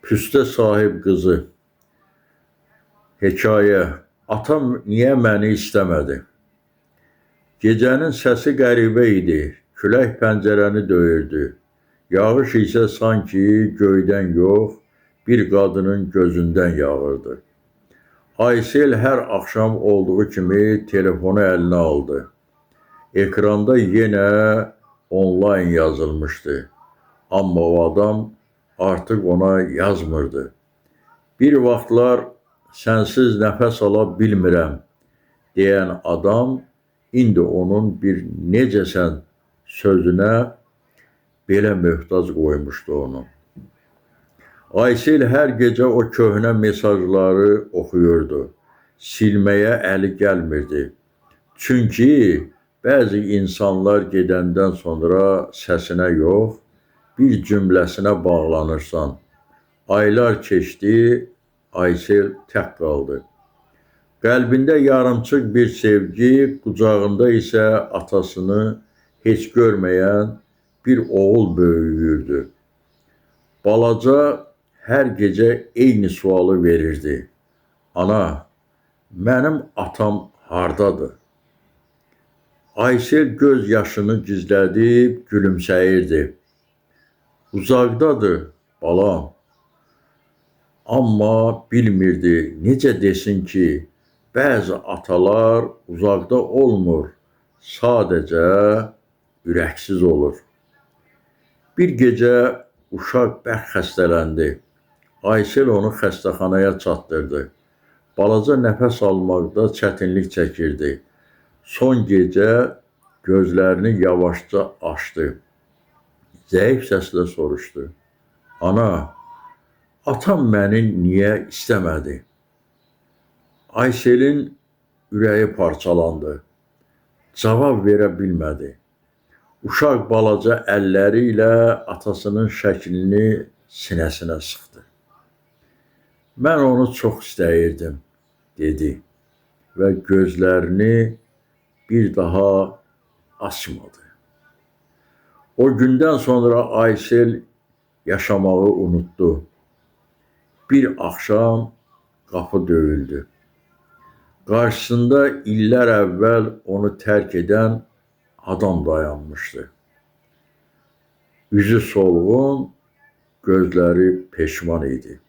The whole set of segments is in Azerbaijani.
Püstə sahib qızı. Hekayə. Atam niyə məni istəmədi? Gecənin səsi qəribə idi. Külək pəncərəni döyürdü. Yağış isə sanki göydən yox, bir qadının gözündən yağırdı. Aysel hər axşam olduğu kimi telefonu əlinə aldı. Ekranda yenə online yazılmışdı. Amma o adam artıq ona yazmırdı. Bir vaxtlar sənsiz nəfəs ala bilmirəm deyən adam indi onun bir necəsən sözünə belə möhtac qoymuşdu onu. Aysel hər gecə o köhnə mesajları oxuyurdu. Silməyə əli gəlmirdi. Çünki bəzi insanlar gedəndən sonra səsinə yox, bir cümləsinə bağlanırsan. Aylar keçdi, Aysel tək qaldı. Qəlbində yarımçıq bir sevgi, qucağında isə atasını heç görməyən bir oğul böyüyürdü. Balaca hər gecə eyni sualı verirdi. Ana, mənim atam hardadır? Aysel göz yaşını gizlədib gülümsəyirdi. Uzaqdadır, balam. Amma bilmirdi necə desin ki, bəzi atalar uzaqda olmur, sadəcə ürəksiz olur. Bir gecə uşaq bərk xəstələndi. Aysel onu xəstəxanaya çatdırdı. Balaca nəfəs almaqda çətinlik çəkirdi. Son gecə gözlərini yavaşca açdı. Zəif səslə soruşdu. Ana, atam məni niyə istəmədi? Ayselin ürəyi parçalandı. Cavab verə bilmədi. Uşaq balaca əlləri ilə atasının şəklini sinəsinə sıxdı. Mən onu çox istəyirdim, dedi və gözlərini bir daha açmadı. O gündən sonra Aysel yaşamağı unutdu. Bir axşam qapı döyüldü. Qarşısında illər əvvəl onu tərk edən adam dayanmışdı. Üzü solğun, gözləri peşman idi.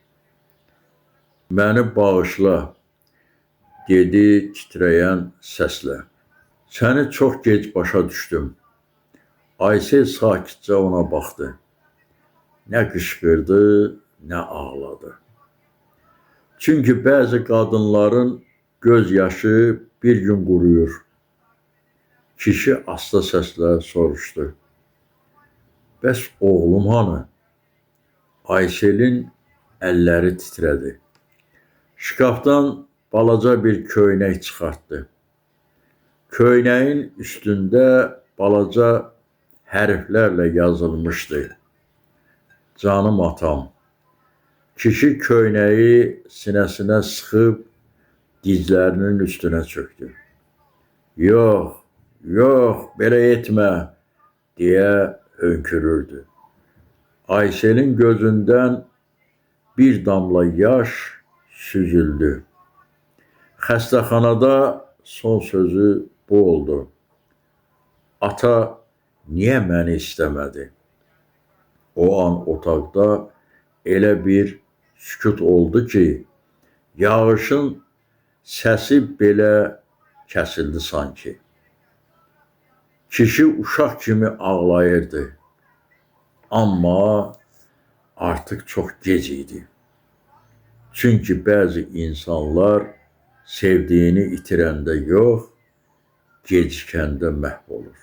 Məni bağışla, dedi titrəyən səslə. Səni çox gec başa düşdüm. Aysel sakitcə ona baxdı. Nə qışqırdı, nə ağladı. Çünki bəzi qadınların göz yaşı bir gün quruyur. Kişi asta səslə soruşdu. Bəs oğlum hanı? Ayselin əlləri titrədi. Şkafdan balaca bir köynək çıxartdı. Köynəyin üstündə balaca hərflərlə yazılmışdı. Canım atam. Kişi köynəyi sinəsinə sıxıb dizlərinin üstünə çöktü. Yox, yox, belə etmə, deyə hönkürürdü. Ayselin gözündən bir damla yaş süzüldü. Xəstəxanada son sözü bu oldu. Ata niyə məni istəmədi? O an otaqda elə bir sükut oldu ki, yağışın səsi belə kəsildi sanki. Kişi uşaq kimi ağlayırdı. Amma artıq çox gec idi. Çünki bəzi insanlar sevdiyini itirəndə yox, gecikəndə məhv olur.